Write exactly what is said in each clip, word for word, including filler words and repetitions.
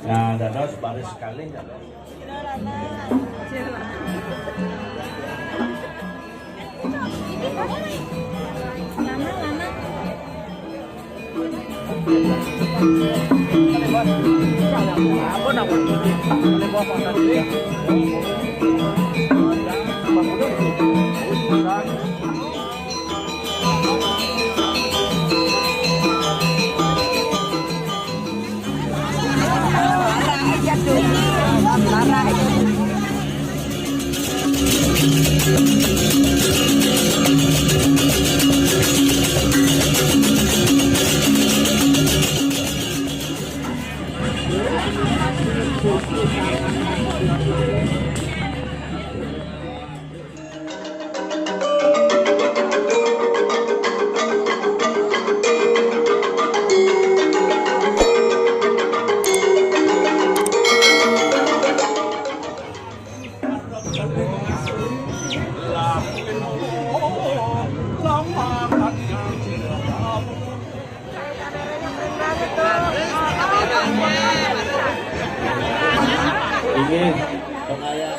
Nah, dados baris sekali, dados. Ini pengayaan.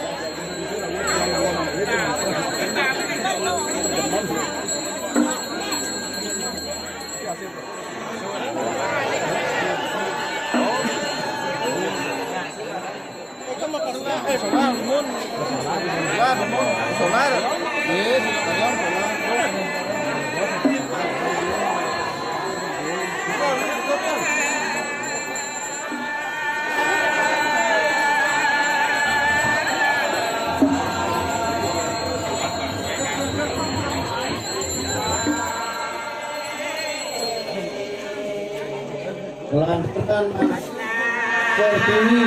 Kelanjutan Mas Pertiwi.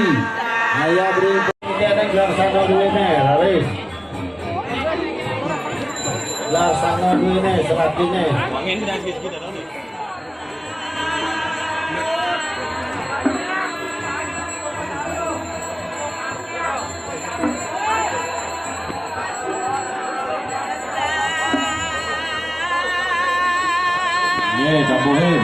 Ayah beri. Ini ada Laksana duwene, laris. Laksana duwene, selatine. Nggih, Cak Muhim.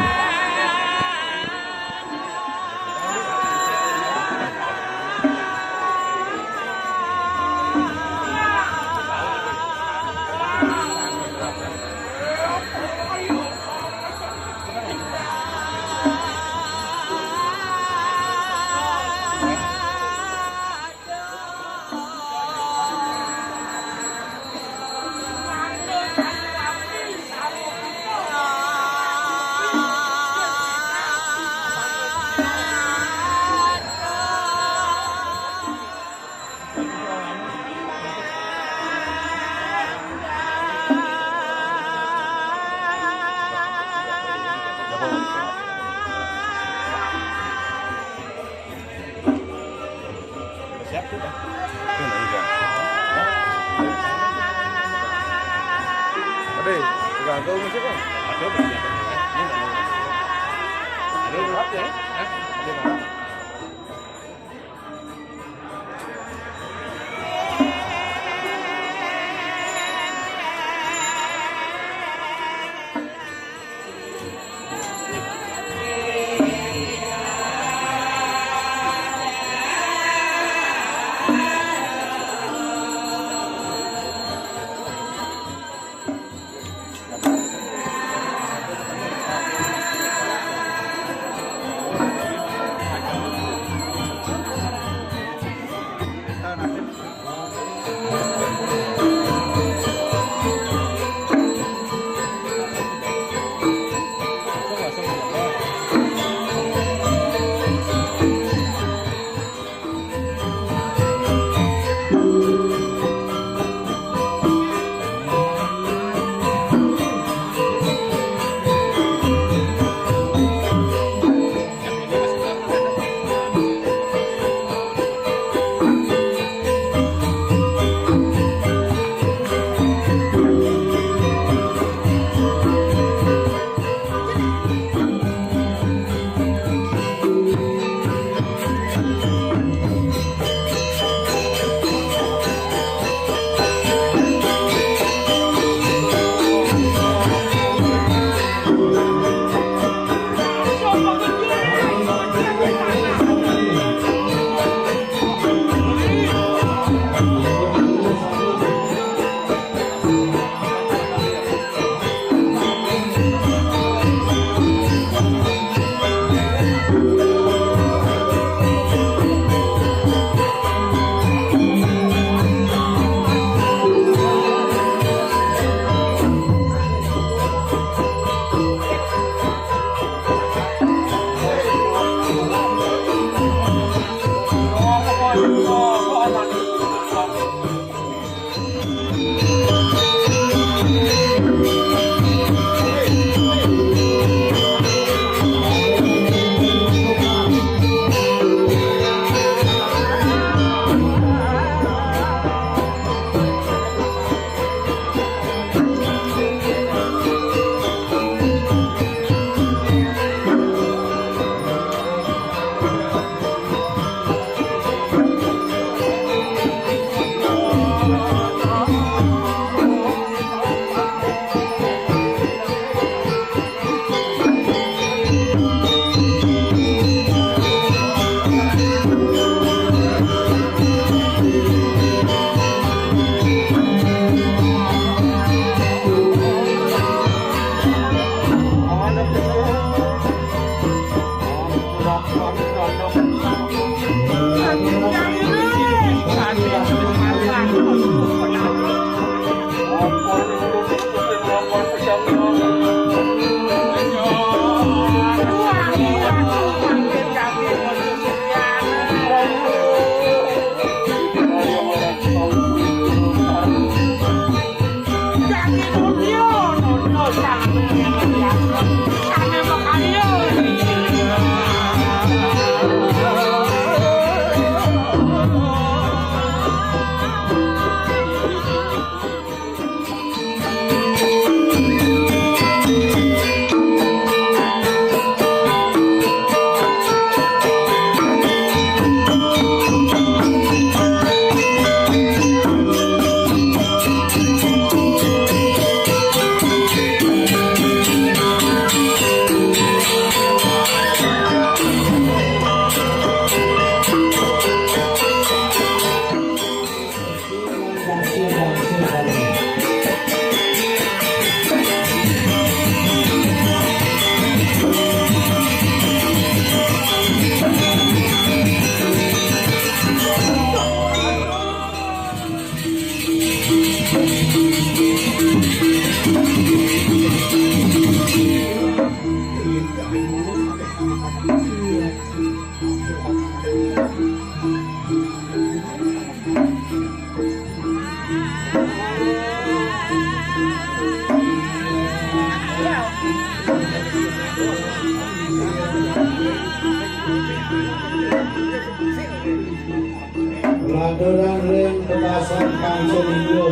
Siap sudah. Ada, tergantung musik kan? Ada, ada, ada. Ada, ada. Lantaran ring petasan kancil lingga.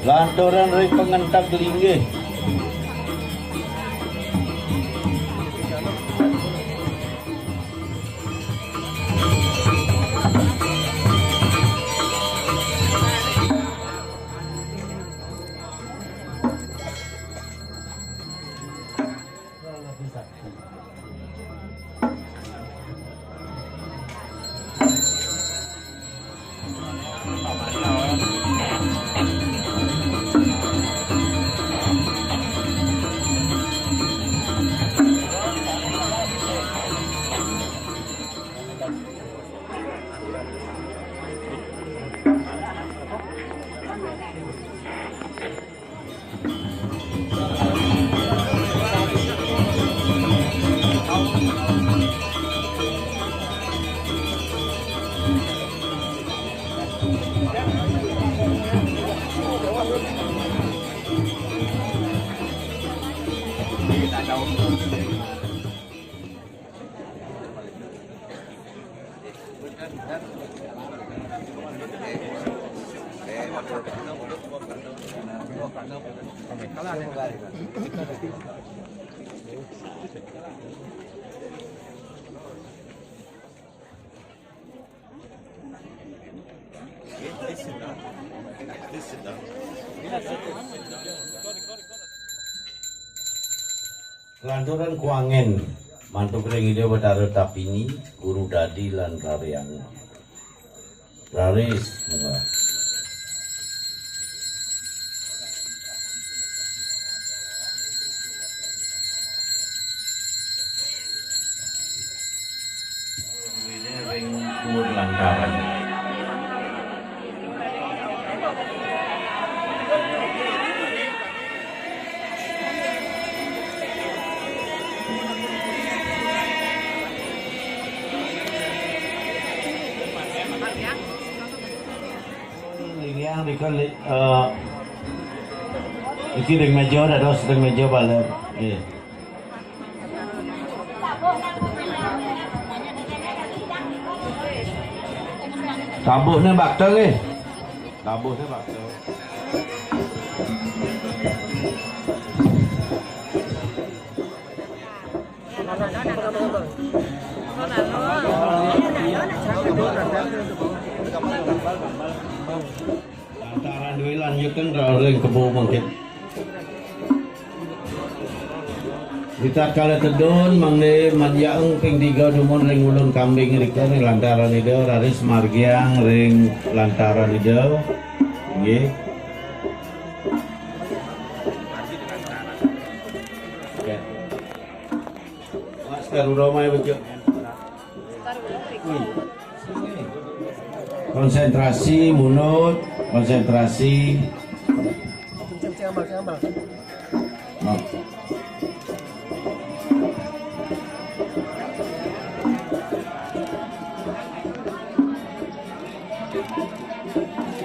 Lantaran ring pangenteg linggih. Lantaran kuangen mantuk ring Ida Batara Tapini, Guru Dadi lan Rare Angga. Raris munggah. Ring duur lantaran. Linggih, rika, eh, iki ring meja, dados ring meja bala. Nggih. Tabuhne bakta nggih. Tabuhne bakta. Lantaran duwe lanjutken ring kebo mangkin. Ritatkala tedun, mangda madyaeng ping tiga dumun ring ulun kambing rika ring lantaran Ida, raris margiang ring lantaran Ida. Nggih. Oke. Mas Garura mae becik. Konsentrasi, munut, konsentrasi.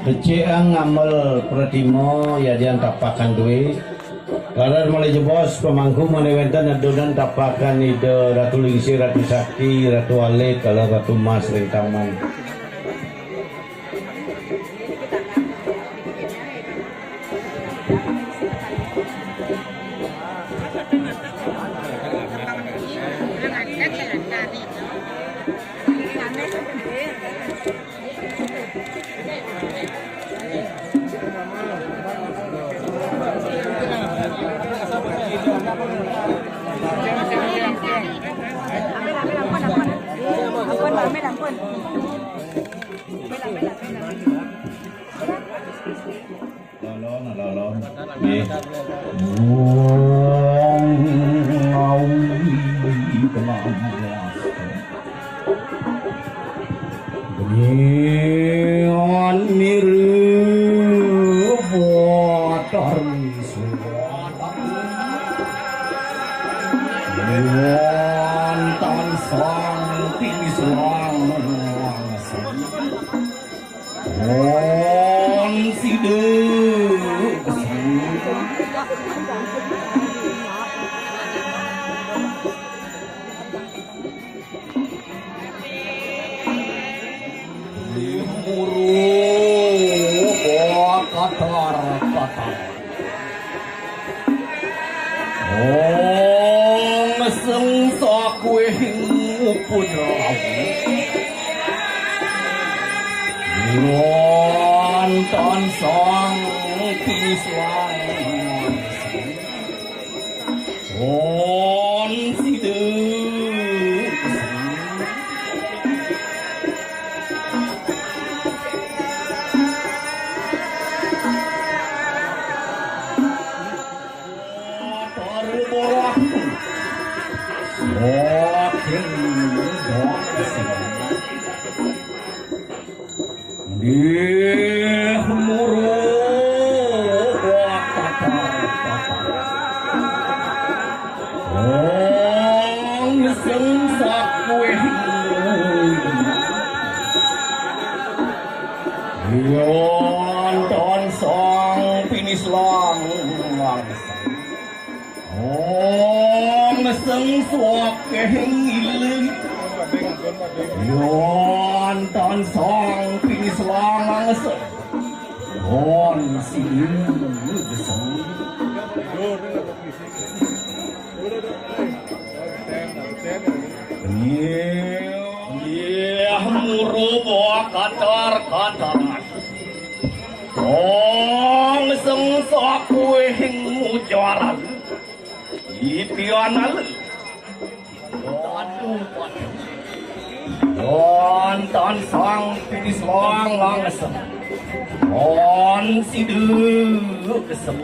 Becik ngamel pratima yadian tapakan duit. Laran malih jebos pamangku mane wenten adunan tapakan Ida Ratu Lingsir, Ratu Sakti, Ratu Alit, kala Ratu Mas ring taman. Lolong, lolong. Nggih. Wong ngawi tenang. Dengan mirip watar suwata. Wonten sang tinis lang wangsan. Wong sida. Limuru katar-katar. Ong sengsa kuih ngupun rawu. Wonten sang tinis lang. Pun sida. Para borah. Saking borah. Nggih, muru. Wong sing sakuwi. Wonten sang pinis lang. Wong sing suwakeh ngiling. Yon tan sang pinis langang se. Wong sing gesang. Iya, iya, muru bawa katar-kataran. Wong sing sakuwi mujaran. Ipian alun. Aduh, aduh. Wonten sang pinis lang langsung. Won siduk kesem.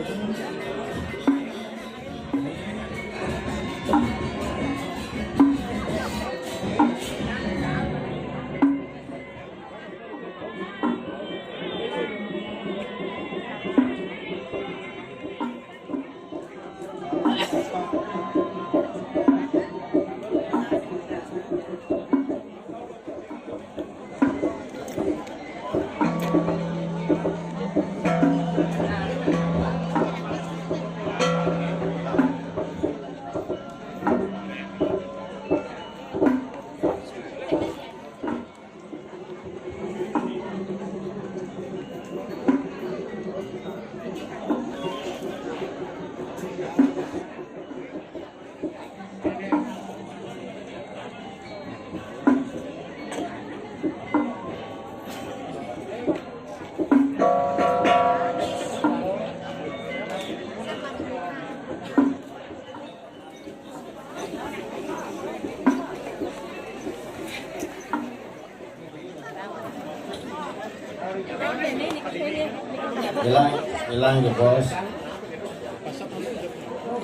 Ilang, ilang ya, Bos.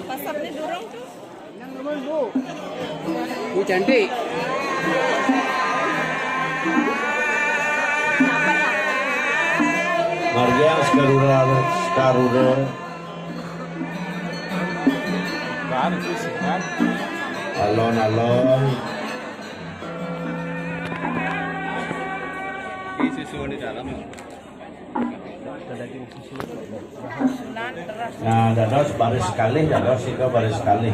Pasapnya dorong tuh. Bu cantik. Yang sekarura, sekarura. Alon-alon. Ini susu di dalam. Nah, dados baris kalih, dados sika baris kalih.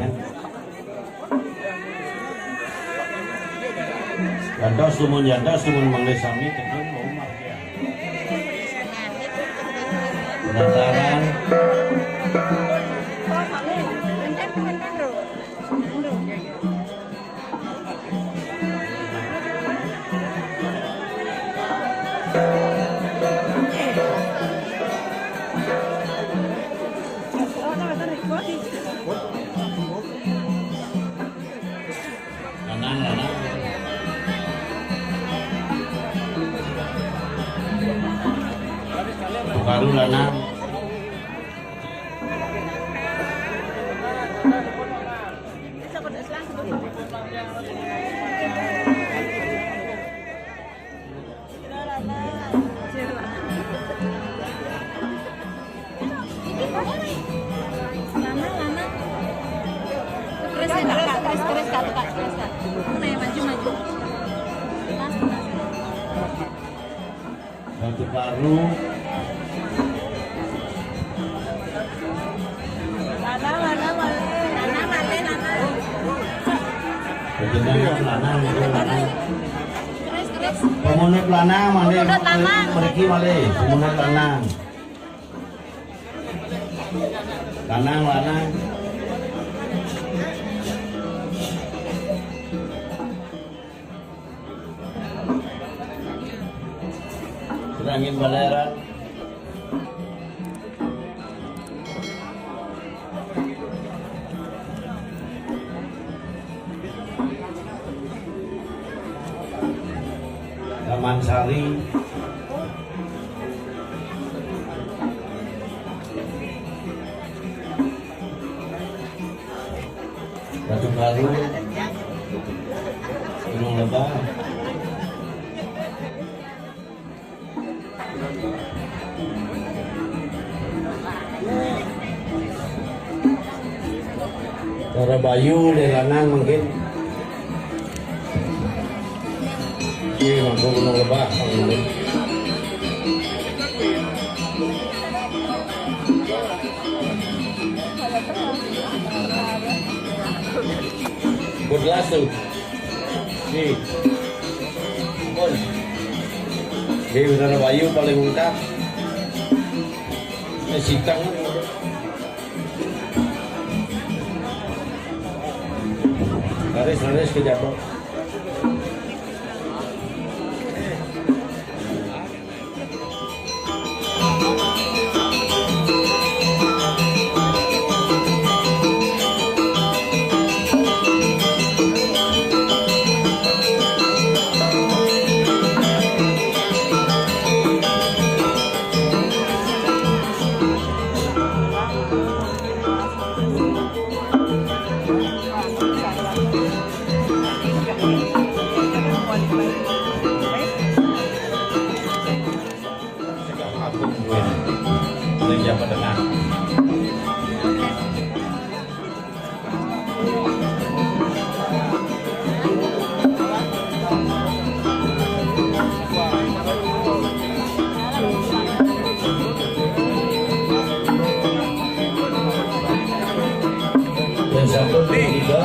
Dados dumun, dados dumun mangda sami tedun rumah. Pendaftaran. Lanang, lanang. Baru lanang. Terus, terus, terus, terus, Kak, terus, Kak. Nah, maju, maju. Batu Baru. Lana, lana, lana. Panjenengan lanang, niku lanang. Terus, terus. Pemunut lanang, malih. Pemunut lanang. Mriki malih, pemunut lanang. Lanang, lanang. Angin baleran. Taman Sari. Batu Baru, Gunung Lebah. Para bayu di lanang mungkin. Iya, mampu Gunung Lebah. Good last tuh. Nih. Pun. Di Menara Bayu paling lengkap. Eh, sitang. Laris, laris ke jatuh. Agung Duwin, Gereja Petengah. Dan satu tiga.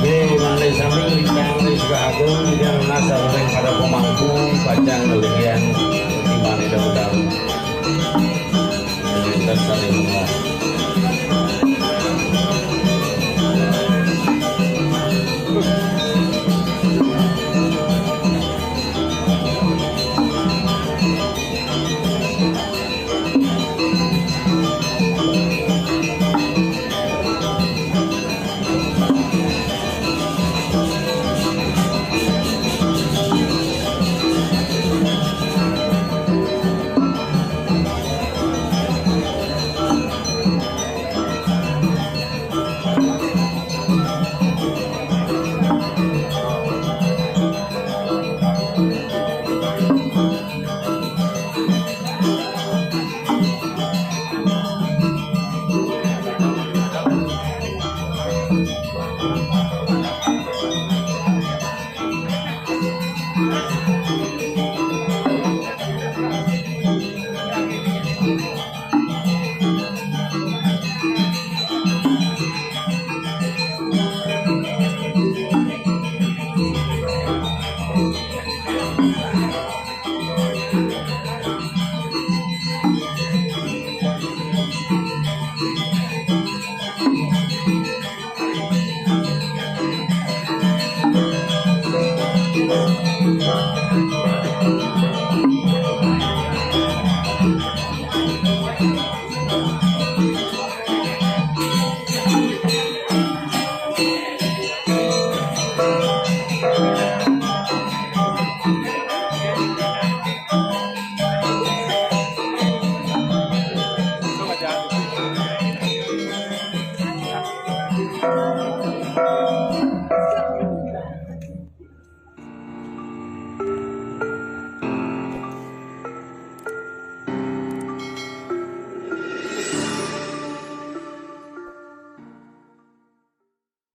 Nggih, malih sami ingkang wis agung, ingkang nasa ring para pemangku, pacang ngelian di mana daun-daun. Dinten saling menguat.